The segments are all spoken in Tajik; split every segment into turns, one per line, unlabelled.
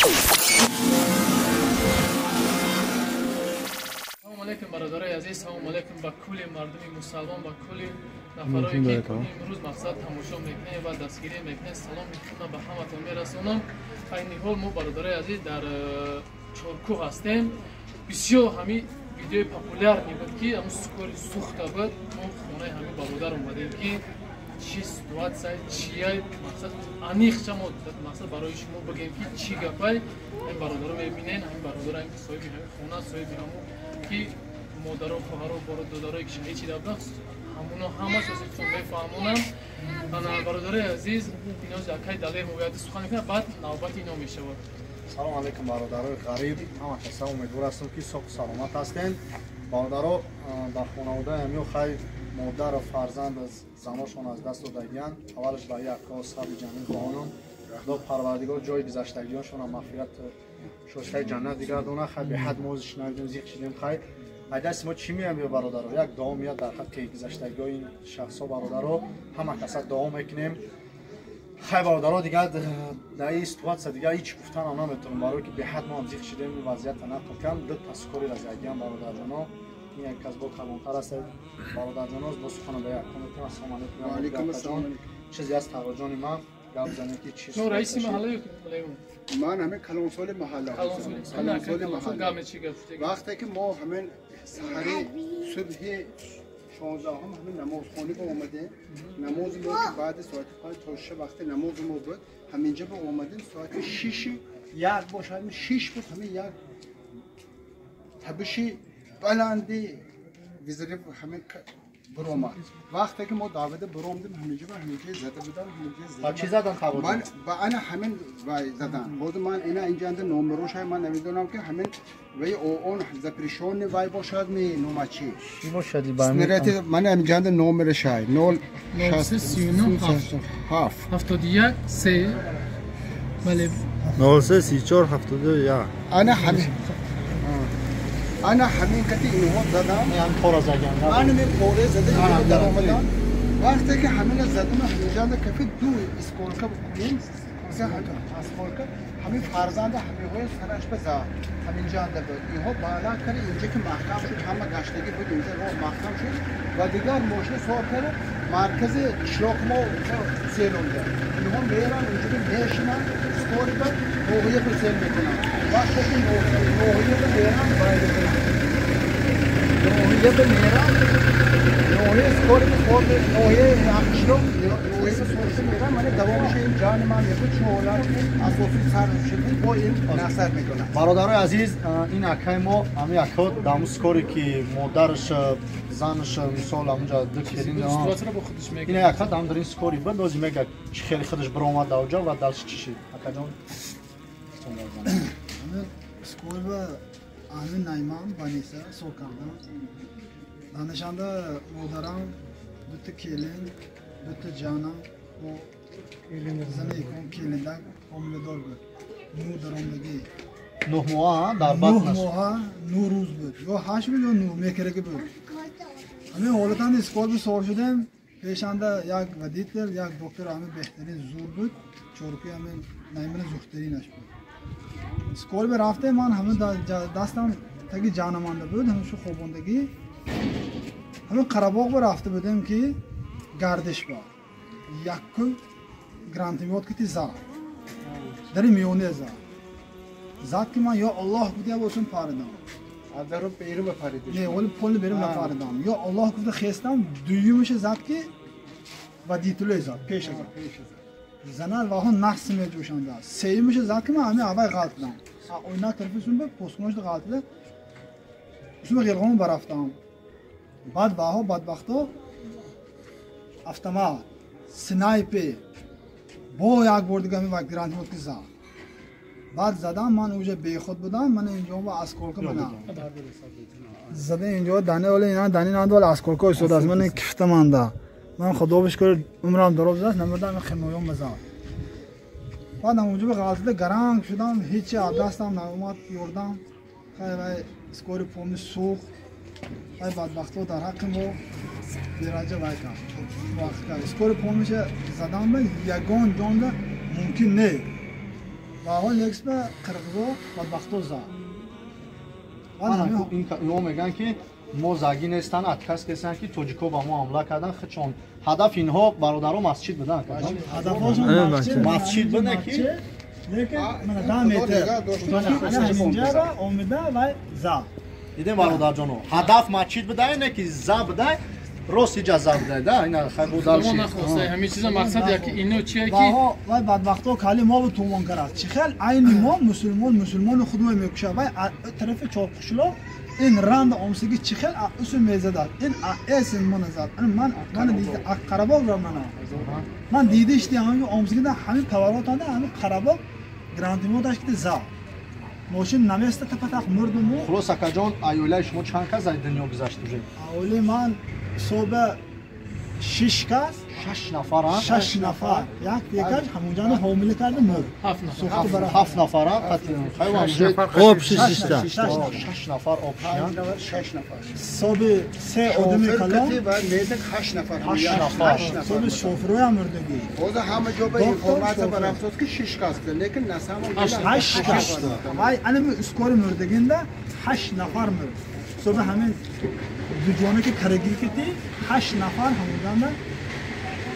Салом алейкум бародарои азиз, салом алейкум ба кулли мардуми мусалмон, ба кулли нафарое ки имрӯз мақсад тамошо мекунед ва дастгирӣ мекунед. Саломи худро ба ҳаматон мерасонам. Айни ҳол мо, бародарои азиз, дар Чоркӯҳ ҳастем. Бисёр ҳамин видеои популярный буд, ки ҳамун скорый сӯхта буд. Мо хонаи ҳамин бародар омадем, ки чӣ ситуация, чия мақсад аниқча мо мақсад барои шумо бигем, ки чӣ гапай. Ҳамин бародаро мебинен, ҳамин бародарам, ки соҳиби ҳамин хона, соҳиби ҳамун ки модаро, хоҳаро, додарое ки шаҳид шида буданд, ҳамуно ҳамаш озитон мефаҳмонам. Ана, бародарои азиз, ино акай Далер мегӯяд, сухан мекунад, баъд навбати ино мешавад.
Салом алейкум, бародарои ғариб, ҳама каса умедвор ҳастам, ки соҳу саломат ҳастем. Бародаро, дар хонаводаи ҳамиё хай модару фарзанд, заношон аз даст додагиянд. Аввалаш ба якко сабри ҷамил хоҳонам. Худо Парвардигор ҷои гузаштагиёншонам мағфират, шоистаи ҷаннат бигардона. Хай, беҳад мо шунавидем, зиқ шидем. Хай, ай дасти мо чӣ меям, ё бародаро, як дуо меяд дар ҳаққи гузаштагиҳои ин шахсҳо. Бародаро, ҳама каса дуо мекунем. Хай, бародаро, дигар дар ин ситуация дигар ҳеҷ гуфтанам наметавонам, барое ки беҳад мо ҳам зиқ шидем. Ин вазъията нақл кардам. Ду та скорый ра задиям, бародарҷоно. Ин як кас бо калонтар аст, бародарҷоно, бо суханам ба яккон мекунам. Ассалому алейкум.
Алейкум.
Чизе аст, тароҷони ман, гап занем, ки чӣ?
Ну, раиси маҳалла ё
ман ҳамин калонсоли маҳалла.
Калонсоли маҳалла.
Вақте ки мо ҳамин саҳари субҳи 16-ҳум ҳамин намозхонӣ ба омадем, намози мо ки баъди соати 5 то 6 вақти намози мо буд, ҳаминҷа ба омадем, соати шиши як бошад, ҳамин 6 буд, ҳамин як табиши баланди взрыв ҳамин биромад. Вақте ки мо давида биромдем, ҳаминҷа ба ҳаминҷа зада будам, ҳаминҷа
зада. Чӣ задан?
Ман ба ана ҳамин вай задан. Ҳозир ман ина инҷанда номерошай ман намедонам, ки ҳамин вай он запрещённый вай бошад ми номачи.
Чӣ бошад?
Ман ҳаминҷанда номерашай 0
7 71 3, бале.
03 34 71.
Ана ҳамин, ана ҳамин кати инҳо задам.
Пора задан.
Ана мен пора зада инҳо даромадан. Вақте ки ҳамина задам, ҳаминҷанда кафи ду осколка кунем, осколка ҳамин фарзанда ҳаминҳои сараш ба зад, ҳаминҷанда буд. Инҳо баъдан карда инҷа ки маҳкам шуд, ҳама гаштагӣ буд, инҷа роҳ маҳкам шуд ва дигар мошина сор карда маркази қишлоқ мо сел онҷа. Инҳо меран инҷа мешинанд, скорый ба ноҳия ба сел мекунанд. Вақте ки ноҳия ба меран, вай мекунанд, ноҳия ба меран, ноҳия скорый ба сор, ноҳия қишлоқ ноҳия ба сор меран. Мана давомаша ин ҷони ман мегӯ, чӣ ҳолат асосӣ сар шуд, бо ин насар мекунад.
Бародарои азиз, ин акаи мо, ҳамин ака даму скорый ки модараш, занаш, мисол, ҳамунҷа ду келин, ин ака дам дар ин скорый буд. Ози мега, чӣ хеле худаш биромад даоҷа ва дальше чӣ шид, акаҷон?
Скорый ба ҳамин Найман больница сор кардам. Данашанда модарам, дута келин, дута ҷанам, бо зани икон келиндак ҳомиладор буд. Нӯ даромдагӣ.
9 моҳа дар
9 моҳа, 9 рӯз буд ё 8 буд ё 9 мекараги буд. Ҳамин ҳолатан скорый сор шудем. Пешанда як водитель, як доктор, ҳамин беҳтарин зур буд. Чоркӯи ҳамин Наймани зуртаринаш буд. Скорый рафтем, ман ҳамин дастам таги ҷанаманда буд, ҳамин шу хобондагӣ. Ҳамин Қарабоғ ба рафта будем, ки гардиш ба якум гранатомёт кити зад, дари миёне зад. Зад ки ман ё Аллоҳ гуфта босун паридам. Не, оли полни берим напаридам. Ё Аллоҳ гуфта хестам, дуюмиша зад, ки водителе зад, пеша зад. Занад ваҳо нақс меҷӯшанда. Сеюмиша зад, ки ман ҳамин аввай ғалтидам. Ойна тарафи сумба поскуношда ғалтида. Сумба ғилғон барафтам. Баъд ваҳо бадбахто автомат, снайпер бо як бор дига ҳамин гранатомёт ки зад. Баъд задам, ман уже бехуд будам, ман инҷо ба осколка мана зада, инҷо дани оли ина дани надол осколка истодааст, ман кифтаманда. Ман худо бишкур, умрам дароз аст, намедонам химоём базад. Баъд ҳамонҷо ба ғалтида гаранг шудам, ҳечи аз дастам наомад ёрдам. Хай, вай скорый помощь сӯхт. Вай бадбахто дар ҳаққи мо бераҷа вай кард, вақт кард. Скорый помощь задан ба ягон ҷонда мумкин не. Ваҳо Лексус ба қирғизо бадбахто зад.
Инҳо мегӯянд ки мо загӣ нестанд, отказ кесанд ки тоҷикҳо ба мо ҳамла карданд. Худшон ҳадаф инҳо бародаро масҷид буданд. Масҷид буда ки
лекин мана 10 метр ҳаминҷаро омида ва зад.
Дидем бародарҷоно, ҳадаф масҷид буда, не ки за буда, рост иҷа за буда, да ина хай бу дальше.
Ҳамин чиза мақсад яки ино чия ки
вай бадбахто кали мо бу тумон кард. Чи хел айни мо мусулмон мусулмони худро мекушад. Вай тарафи Чорқушлоқ ин ранда омсиги чи хел усу мезадад. Ин эсин мана зад. Ман дида Қарабоғ ра мана. Ман дидишти ҳамин омсигида ҳамин поворотанда ҳамин Қарабоғ грантимоташ ки зад. Мошин наместа тапатақ мурдуму.
Хулос акаҷон, аёлаи шумо чанд кас аз дунё гузашт уже?
Аёлаи ман ҳисоба 6 кас.
6 нафар, а?
6 нафар. Як якаш ҳамонҷо ҳомила карда мурд.
7 нафар, а?
Об шишта.
6 нафар об
6 нафар.
Ҳисоби 3 одами калон
ва медик 8 нафар.
8 нафар.
Ҳисоби шофирҳоям мурдагӣ.
Ҳозир ҳама ҷо ба информатсия барафтод ки 6 кас буд, лекин насамон
8 кас. Вай анами ускори мурдагинда 8 нафар мурд. Ҳисоби ҳамин дуҷона ки карагӣ кити 8 нафар ҳамонҷо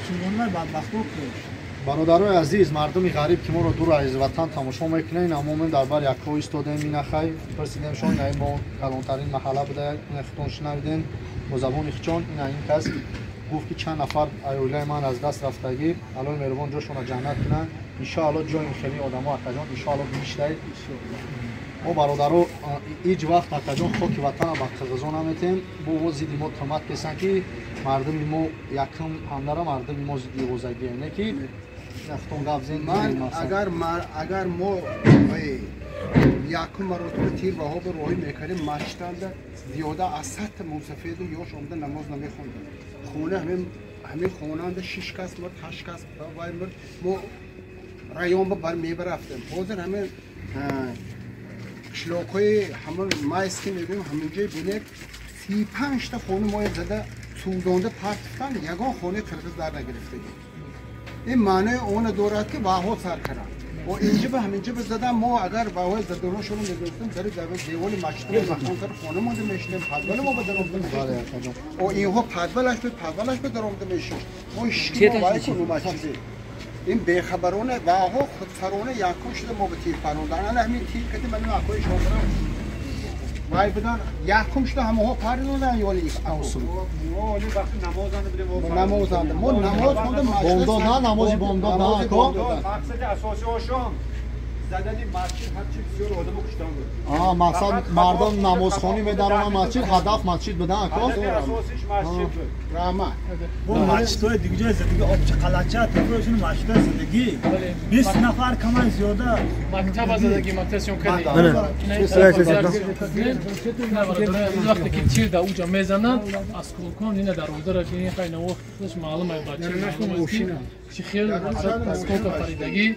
сӯзонда бадбахто кушт.
Бародарои азиз, мардуми ғариб ки моро дур аз ватан тамошо мекунед, аммо дар бар якҳо истодем, инахай пурсидемшон, ина мо калонтарин маҳалла буда, ина худтон шунавидем бо забони хичон. Ина ин кас гуфт ки чанд нафар аёлаи ман аз даст рафтагӣ, Аллоҳи меҳрубон ҷошонро ҷаннат кунад. Иншоалло ҷои хеле одамо акаҷон иншоалло биҳиштае. Мо бародаро ҳеҷ вақт акаҷон хоки ватана ба қирғизон наметем. Бо мо зидди мо туҳмат кесанд ки мардуми мо якум ҳамдара, мардуми мо зидди овозагие, не ки худтон гап зед.
Ман агар мо якум маротиба тир ваҳоби роҳӣ мекардем, масҷиданда зиёда аз 100 мусафеду ёш омада намоз намехонданд. Хона ҳамин хонаанда 6 кас мурд, 8 кас вай мурд. Мо район ба бар мебарафтем. Ҳозир ҳамин қишлоқҳои ҳамон майский мегӯем, ҳаминҷои бинед 35 та хона моя зада сӯзонда партифтан, ягон хонаи қирғиз дар нагирифтагӣ. Ин маънои она дорад ки ваҳо сар карданд. О инҷа ба ҳаминҷа ба задан, мо агар ваҳои заданошонро медонистем, дари деволи масҷид маҳкам кард хона монда мешидем, падвали мо ба даромада мешидем. О инҳо падвалаш ба даромада мешишт. Мо ҳеҷ мо вай куну масҷиде. Ин бехабарона ваҳо худсарона якум шуда мо ба тир парондан. Ана ҳамин тир кати ман акои шофирам вай будан, якум шуда ҳамаҳо паридодан ёли намозанда. Мо намоз хондем,
бомдод на намози бомдод на ако.
Мақсади асосии ошон задани масҷид ҳарчи бисёр одамо куштан буд.
Мақсад мардум намозхонӣ медаромад масҷид, ҳадаф масҷид будан ако.
Ҳадафи асосиш масҷид буд.
Раҳмат.
Бо масҷидҳои дига ҷои зиндагӣ обчи қалача тафрӯшун масҷидҳои зиндагӣ 20 нафар камай зиёда
мактаба задагӣ мактаб сём кардем. Вақте ки тир дар уҷа мезанад, аз кулкон ина дарвозаро ки ин хай навохт худаш маълум ай бача чи хел мақсад осколка паридагӣ.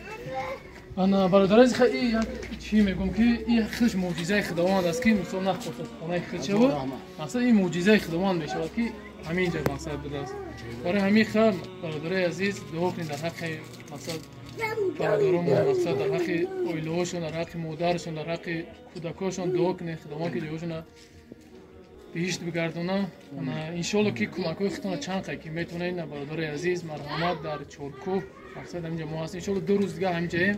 Ана бародари хай як чӣ мегӯм ки ин худаш мӯъҷизаи Худованд аст ки мисол нахост хонаи худ шавад. Мақсад ин мӯъҷизаи Худованд мешавад ки ҳамин ҷо мақсад будааст. Барои ҳамин хел бародари азиз дуо кунед дар ҳаққи мақсад бародаронмон, мақсад дар ҳаққи оилаҳошон, дар ҳаққи модарашон, дар ҳаққи кӯдакҳошон дуо кунед Худованд ки ҷоҳошонро биҳишт бигардонад. Иншоалло ки кӯмакҳои худтонро чанд қай ки метавонед, бародари азиз марҳамат дар Чоркӯҳ мақсад ҳаминҷо мо ҳастем. Иншоалло 2 рӯз дига ҳаминҷоем,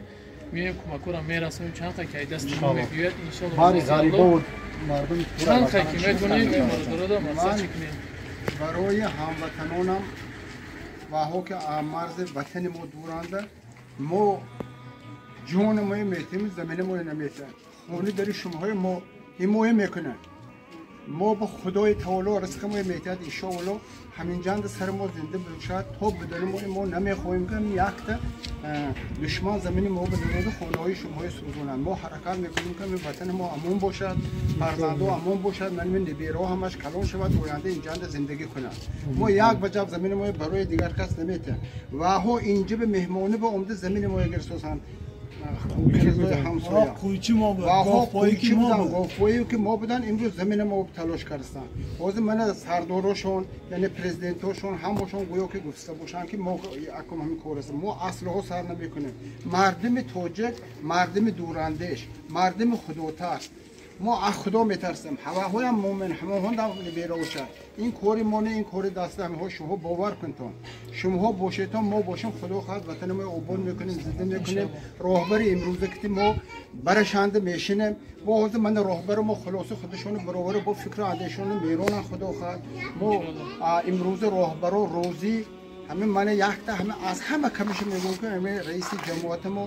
меоем кӯмакҳоро мерасонем чанд қай ки ай дасти мо мебиёяд. Иншоалло
бари ғарибо мардуми
чанд қай ки метавонем бародарода мақсад чӣ кунем.
Барои ҳамватанонам ваҳо ки марзи ватани мо дуранда, мо ҷони моя метем, замини моя наметем. Хони дари шумоҳои мо ҳимоя мекунанд. Мо ба Худои таоло ризқи моя метиҳад, иншоалло ҳаминҷанда сари мо зинда бошад то бидани мо намехоҳем ки якта душман замини мо бидонаду хонаҳои шумоҳои сӯзонанд. Мо ҳаракат мекунем ки ватани мо амон бошад, фарзандо амон бошад, манми небераҳо ҳамаш калон шавад, оянда инҷанда зиндагӣ кунанд. Мо як ваҷаб замини моя барои дигар кас наметиҳем. Ваҳо инҷа ба меҳмонӣ ба омада замини моя гирсосанд. ҳамсоя говпоӣ ки мо буданд имрӯз замина мо талош карданд. Ҳозир мана сардорошон яъне президентошон ҳамашон гӯё ки гуфта бошанд ки мо акум ҳамин кор ҳастем. Мо аслиҳо сар намекунем. Мардуми тоҷик мардуми дурандеш, мардуми худотарс. Мо аз худо метарсем. Ҳаваҳоям мӯмин, ҳамаҳон бероша. Ин кори мо не, ин кори дасти ҳамаҳо. Шумо бовар кунтон. Шумоҳо бошедтон, мо бошем, худо хоҳад ватани мо обод мекунем, зинда мекунем. Роҳбари имрӯза ки мо барашанда мешинем. Бо ҳозир ман роҳбари мо хулоса худашон баровар бо фикру андешашон меронанд, худо хоҳад. Мо имрӯза роҳбаро розӣ ҳамин ман якта ҳама аз ҳама камиша мегӯям ки ҳамин раиси ҷамоати мо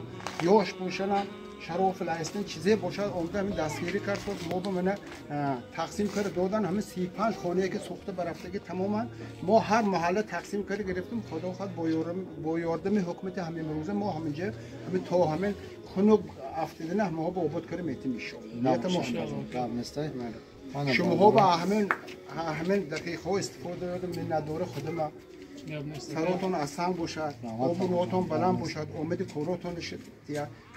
ёш бошанд, шароф лайстен чизе бошад, омада ҳамин дастгирӣ кард, мо ба мана тақсим карда додан ҳамин 35 хонае ки сӯхта барафтагӣ тамоман мо ҳар маҳалла тақсим карда гирифтем. Худо хоҳад бо ёрдами ҳукумати ҳамин имрӯза мо ҳаминҷа ҳамин то ҳамин хунук афтидана ҳамаҳо ба обод карда метем иншоалло. Шумоҳо ба ҳамин дақиқаҳо истифода додем, миннатдори худама. Саротон аз санг бошад, обрӯотон баланд бошад, омади коротон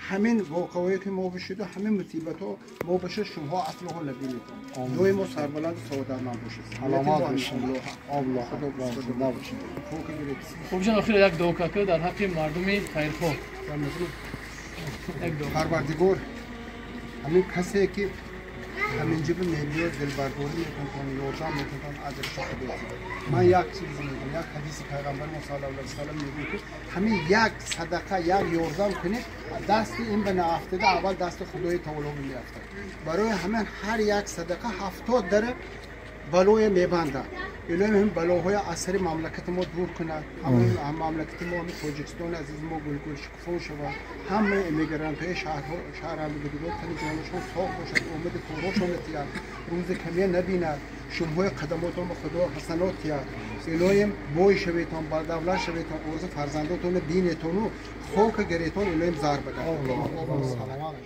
ҳамин воқеаҳое ки мо бишуду ҳамин мусибатҳо мо бошад, шумоҳо аслиҳо набинедон. Дуои мо сарбаланду саодатманд бошед.
Саломат бошед.
Хуб ҷон, охир як дуо кака дар ҳаққи мардуми хайрхоҳ.
Парвардигор, ҳамин касе ки ҳамин ҷиби мебиёд дилбардорӣ мекунтон, ёрдам мекунтон, аҷрашо худо диҳад. Ман як чиз мегӯям, як ҳадиси пайғамбари мо саллаллоҳу алайҳи васаллам мегӯяд ки ҳамин як садақа, як ёрдам кунед, дасти ин ба наафтада аввал дасти Худои таоло меафтад. Барои ҳамин ҳар як садақа 70 дара балое мебандад. Илоҳи ҳамин балоҳои аз сари мамлакати мо дур кунад. Ҳамаи мамлакати мо, ҳамин Тоҷикистони азизи мо гулгул шукуфон шавад. Ҳамаи эмигрантҳои шаҳрҳамдигар тани ҷонашон соғ бошад, омади корошон тиҳад, рӯзи камия набинад, шумоҳои қадамотон ба Худо ҳасанот тиҳад. Илоҳим бой шаветон, бардавлат шаветон, орзу фарзандотонро бинетону хока гиретон, илоҳим зар бадад.
Саломат.